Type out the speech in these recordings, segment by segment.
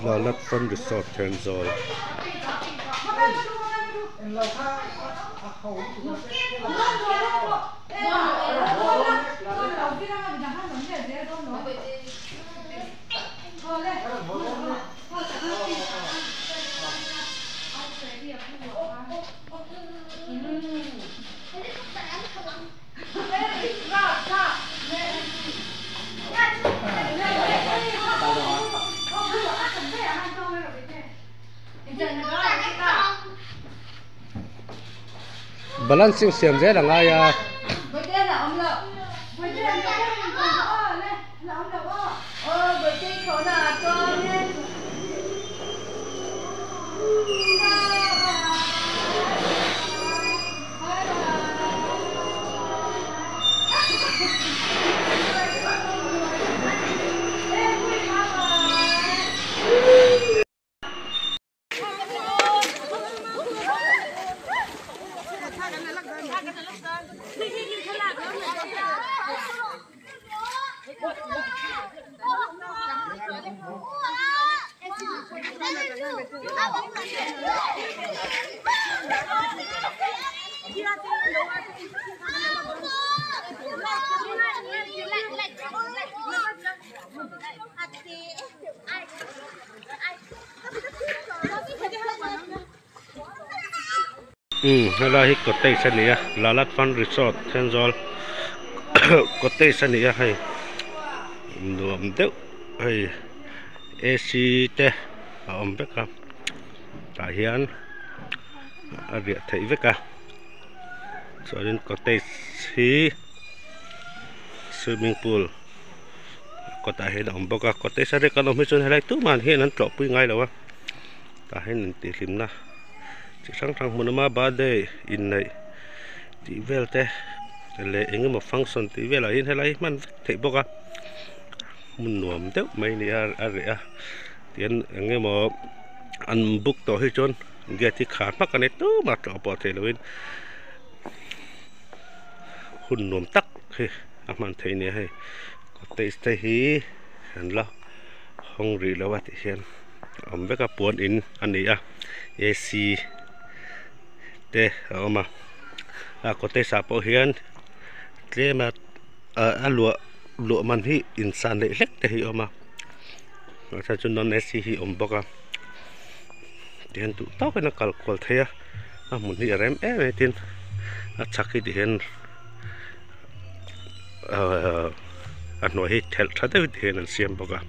Lalat Fun Resort Thenzawl. Balancing siam zel a ngai a. Umm helai hi cottage a ni a Lalat Fun Resort Thenzawl cottage a ni a hei nuam deuh hei A_C te a awm vek a tah hian a riah theih vek a chuanin cottage hi swimming pool kawtah hian a awm bawk a cottage a riak an awm hi chuan helai tumah hian an tlawhpui ngai lo a tah hian intihhlimna chi hrang hrang hmun awm a birthday inneih tih vel te leh eng emaw function tih velah hian helai hi hman vek theih bawk a hmun nuam deuh mai a ni a a reh a tihian eng emaw an book tawh hi chuan gate hi khar hmak a ni tumah tlawh pawh theih lohin hun nuam tak hi a hman theih a ni a hei cottage te hi an la hawng rih lo a tih hian a awm vek a puan in a ni a A_C te a awm a a cottage ah pawh hian tlem a ah a luah luah man hi insan leh hlek te hi a awm a a then chu non A_C hi a awm bawk a tihian duh tawkin a kal kual thei a a hmun hi a rem em em tin a chhak hi tihian ahh a hnuai hi thelh tha deuh tihian an siam bawk a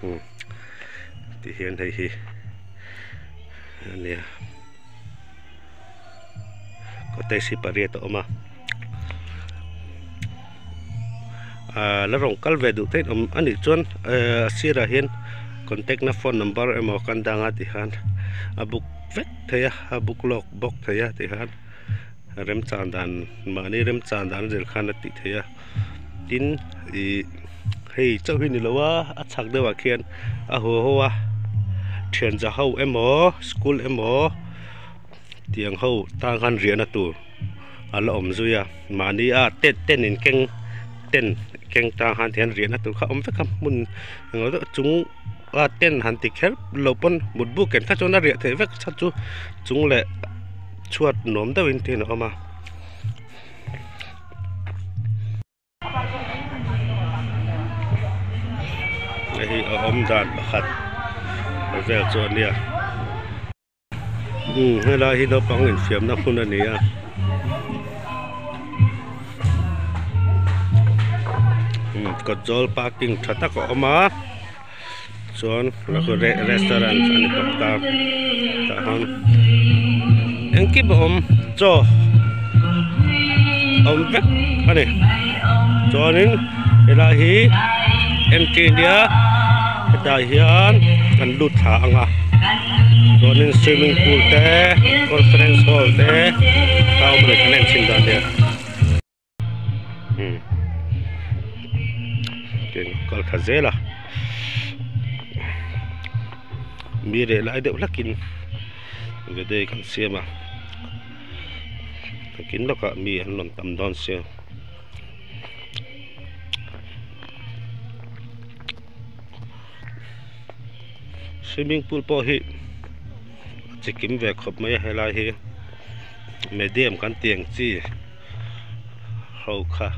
umm tihian hei hi a nia cottage hi pariat a awm a ahh la rawn kal ve duh theih awm a nih chuan ehh a sirah hian contact na phone number emaw kan dang a tihian a book vek thei a a book lawk bawk thei a tihian remchan dan mahni remchan dan a zir khan a tih theih a tin ih hei chauh hi ni lo a a chhak deuh ah khian a haw haw a thian za ho emaw school emaw tiang ho tan khan riahna tur a la awm zui a mahni a tent tent in keng tent keng tang khan tihian riahna tur kha a awm vek a hmun englo deuh chung a tent han ti kher lo pawn mutbu ken kha chuan a riah theih vek chhan chu chung leh chhuat nuam deuhin tin a awm a. Hei hi a awm dan pakhat vel chu a nia umm helai hi naupang infiamna hmun a ni a umm kawtzawl parking tha tak a awm a chuan restaurant a ni bawk ta tah hian engkim a awm chaw a awm vek a ni chuanin helai hi entry nia hetah hian kan lut thla ang a chuanin swimming pool te conference hall te a awm a ni kan en chhin dawn nia. Kal thla zel a. Mi reh lai deuh hlakin video hi kan siam a nakin lawkah mi an rawn tam dawn sia. Swimming pool pawh hi a chikim ve khawp mai a helai hi medium kan tih ang chi ho kha.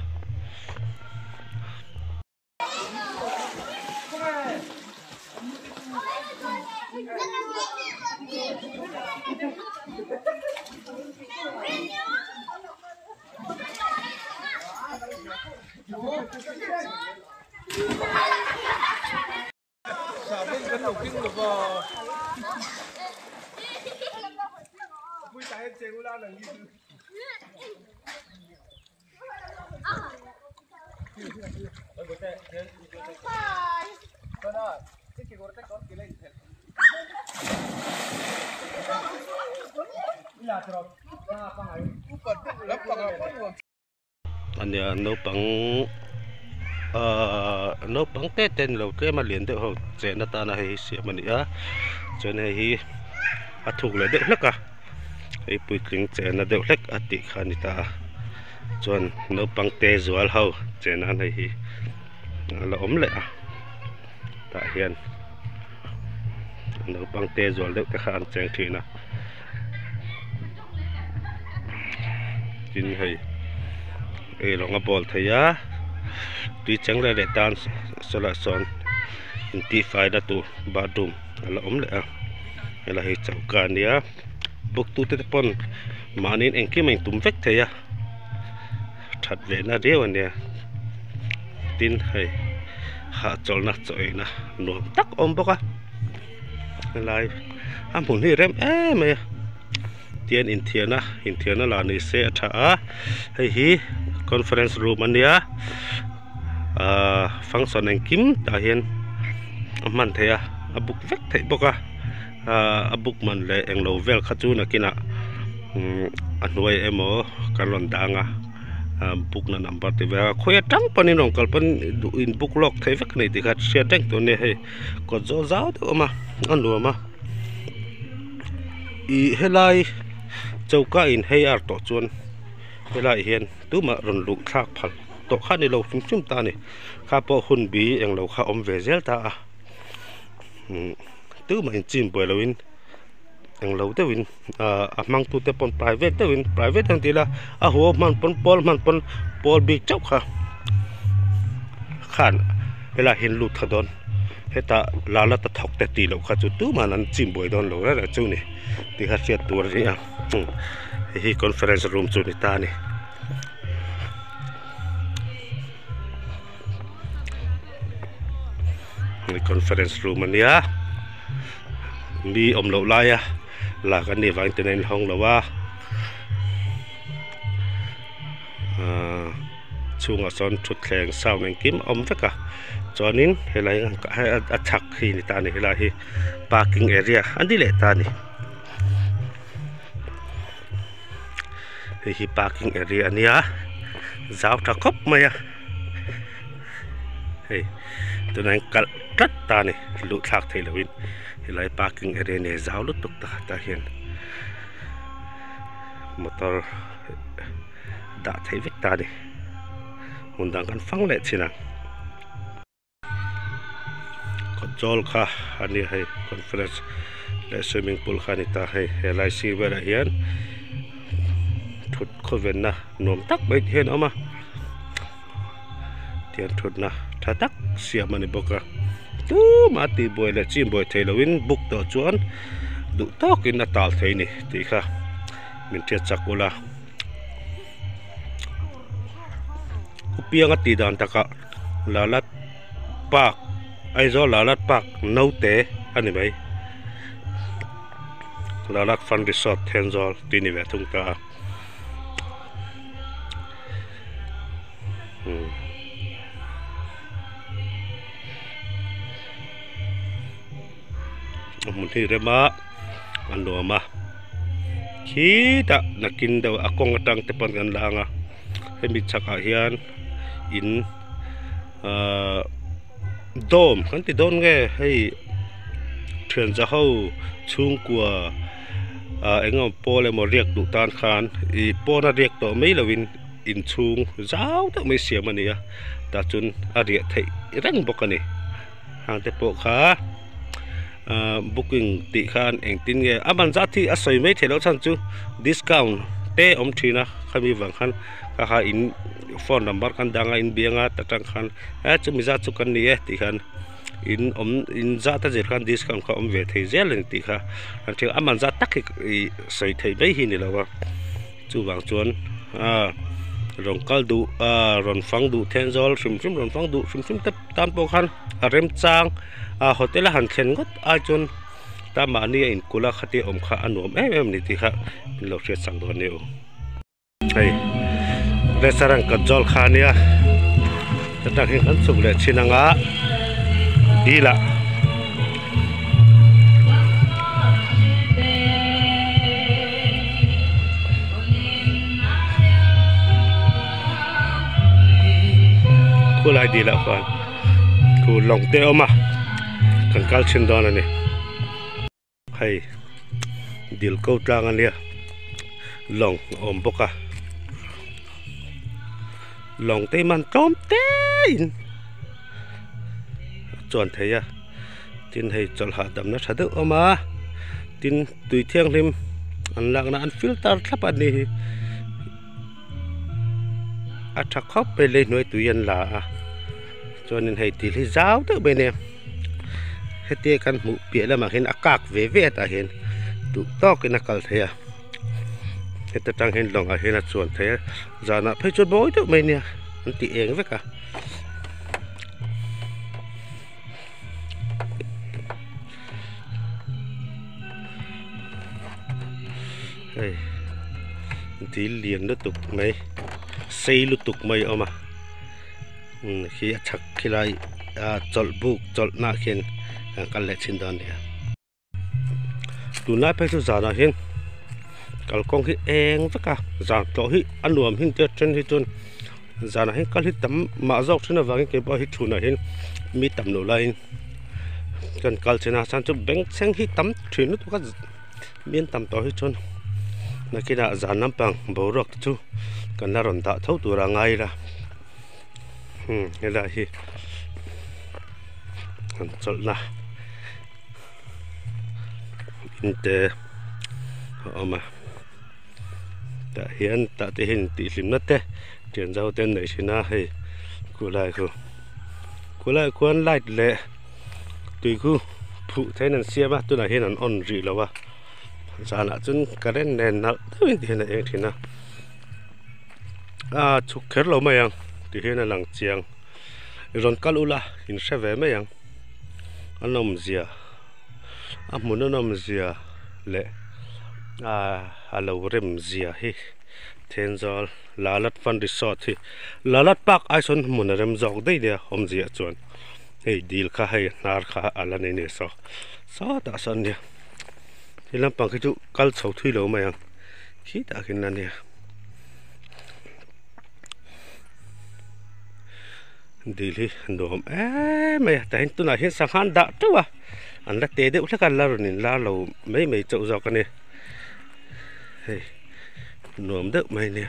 Ania naupang ahh naupang te te ni lo tlem a lian deuh ho chen atana hei hi siam a ni a chuan hei hi a thuk leh deuh hlek a hei puitling chenna deuh hlek a tih kha a ni ta a chuan naupang te zual ho chen nan hei hi a la awm leh a tah hian naupang te zual deuh te kha an cheng thin a tin hei ei rawng a bawl thei a tui cheng leh leh tan sawlah sawn intihfai na tur bathroom a la awm leh a helai hi choka a nia book tu te pawn mahniin engkim a intum vek thei a that leh na riau a nia tin hei hahchawlhna chaw eina nuam tak a awm bawk a helai a hmun hi rem em mai a tian inthiarna inthiarna lah ni se a tha a hei hi conference room a nia ahh function engkim tah hian a hman theih a a book vek theih bawk a ahh a book man leh englo vel kha chu nakinah umm a hnuai emaw kan rawn dah ang a ahh book na number te vel a khawi atang pawn in rawn kal pawn duh in book lawk theih vek a ni tih kha hriat reng tur a nia hei kawt zawh zau deuh a awm a a nuam a ih helai choka in hei ar tawh chuan helaiah hian tumah rawn luh thlak phal tawh kha a ni lo hrim hrim ta a ni kha pawh hun bi englo kha a awm ve zel ta a umm tumah inchim buai loin englo deuhin ahh a hmang tute pawn private deuhin private ang ti ila a huau hman pawn pawl hman pawn pawl bik chauh kha khan helaiah hian lut kha dawn hetah lala ta thawk te tih loh kha chu tumah an chim buai dawn lo reng reng chu ni tih kha hriat tur a ni a hei hi conference room chu a ni ta a ni. Conference room a nia mi awm loh laia lak an nih vangin tuna in hawng lo a ahh chhungah sawn thutthleng sound engkim a awm vek a chuanin helai a chhak hi a ni ta a ni helai hi parking area a ni leh ta a ni hei hi parking area a nia zau tha khawp mai a hei tunah hian kalh tlat ta a ni luh thlak theih loh in helai parking area nia zau lutuk tak tah hian motor dah theih vek ta a ni hmun dang kan fang leh chin ang. Kawtzawl kha a ni hei conference leh swimming pool kha a ni ta hei helai sir velah hian thut khawvenna nuam tak mai te hian a awm a tiang thutna tha tak siam a ni bawk a tumah tihbuai leh chimbuai theih lohin book tawh chuan duh tawkin a tal thei a ni tih kha min hriat chak ula upianga tih dan takah. Lalat park Aizawl Lalat park naute a ni mai Lalat fun resort Thenzawl tih a ni ve thung ta a umm. A hmun hi rem a a nuam a khitah nakin deuh a kawng atang te pawn kan la ang a hemi chhakah hian in ahh dawm kan ti dawn nge hei Thian za ho chhungkua ah eng emaw pawl emaw riak duh tan khan ih pawna riak tawh mai lovin inchhung zau deuh mai siam a ni a tah chuan a riah theih reng bawk a ni hang te pawh kha ah booking tih khan engtin nge a man zat hi a sawi mai theih loh chhan chu discount te a awm thin a khami vang khan kha kha in phone number kan dang a inbiang a ta tang khan he chumi zat chu kan ni e tih khan. In awm in zat a zir khan discount kha awm ve thei zel a ni tih kha an hria a man zat tak hi ih sawi theih mai hi ni lo a chuvang chuan ah rawn kal duh ah rawn fang duh Thenzawl hrim hrim rawn fang duh hrim hrim te tan pawh khan a remchang ah hotel a han thlen ngawt ai chuan ta mahni a inkulh a khatia awm kha a nuam em em a ni tih kha min lo hriat sak dawn a ni u. Hei restaurant kawt zawl kha ania chutah hian kan chhuk leh thin anga dil ah khulai dil ah khuan khu lawng te a awm a kan kal chhin dawn a ni. Hei dil ko tlang ania lawng a awm bawk a lawng te hi man tlawm te in a chuan thei a tin hei chawlh hahdamna tha deuh a awm a tin tui thianghlim an lakna an filter thlap a ni hi a tha khawp mai lei hnuai tui an la a chuanin hei dil hi zau deuh mai a nia hetia kan hmuh piah lamah hian a kak ve ve a tah hian duh tawkin a kal thei a heta tang hian lawngah hian a chuan thei a zanah phei chuan mawi deuh mai a nia an ti eng vek a. Hei dil lian lutuk mai sei lutuk mai a awm a umm khi a chhak khilai ah chawlh buk chawlh nah khian kan kal leh thin dawn a nia tunlai phei chu zanah hian kalkawng hi eng vek a zan tlawh hi a nuam hin te then hi chuan zanah hian kal hi tam mah zawk thin avangin keipawh hi chhunah hian mi tam loh laiin kan kal thin a chuan chu bengchheng hi tam thin lutuk a. Mian tam tawh hi chuan nakinah zan lampang boruak te chu kan la rawn dah tho tur a ngai ila hmm helai hi han chawlhna in te a awm a tah hian tah te hian intihhlimna te thian zau te an neih thin a hei khulai khu khulaiah khuan light leh. Tui khu phuh theihin an siam a tunah hian an on rih lo a zanah chuan current nen nalh deuhin ti hian a eng thin a ah chhuk kher lo mai ang ti hian a lang chiang i rawn kal ula in hre ve mai ang a nawmzia a hmun a nawmzia leh ah a lo remzia hi Thenzawl Lalat Fun Resort hi Lalat Park ai sawn hmun a rem zawk daih nia awmzia chuan. Hei dil kha hei hnar kha a la nei nia saw sawtah sawn nia he lampang khi chu kal chho thui lo mai ang khitah khian la nia dil hi a nuam em mai a tah hian tunah hian sangha an dah teuh a an la te deuh hlek a an la rawn inlar lo mai mai chauh zawk a ni hei nuam deuh mai a nia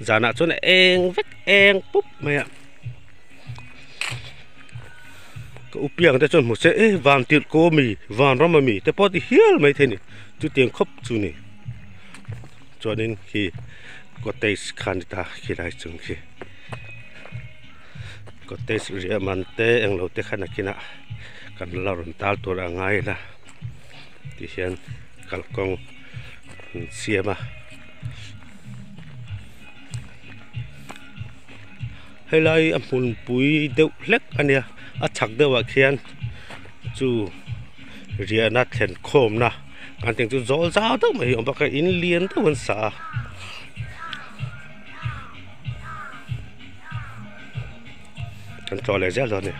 zanah chuan a eng vek eng pup mai a. Ka u piang te chuan hmu se e van tirh ko ami van ram ami te pawh a ti hial mai thei a ni chutiang khawp chu ni chuanin khi cottage kha a ni ta khilai chung khi cottage riah man te englo te kha nakinah kan la rawn tal tur a ngai la tihian kalkawng an siam a. Helai a hmunpui deuh hlek a nia a chhak deuhah khian chu riahna thlen khawmna kan tih ang chu zawl zau deuh mai hi a awm bawk a in lian deuh an sa a. Kan tlawh leh zel dawn a ni.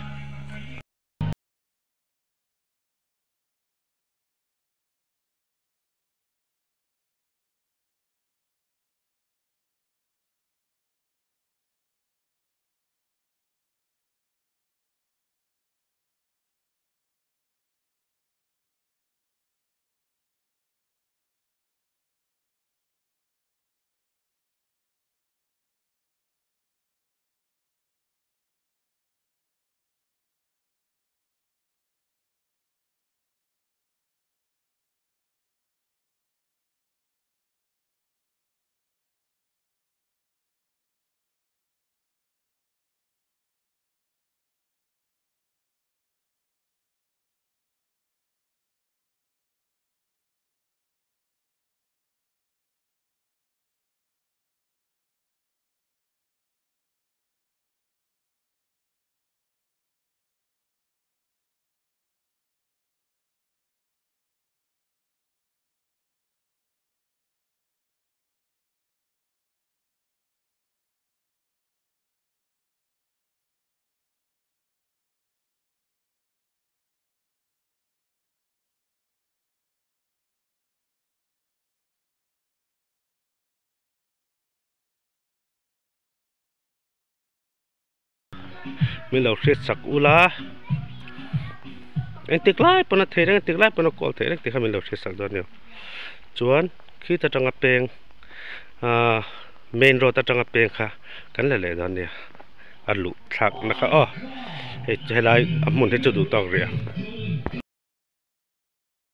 min lo hriat sak ula engtik lai pawn a thei reng engtik lai pawn a call theih reng tih kha min lo hriat sak dawn a ni chuan khit atanga peng ahh main road atanga peng kha kan la leh dawn a nia a luh thlak na kha aw hei helai a hmun hi chu duh tawk rih ang.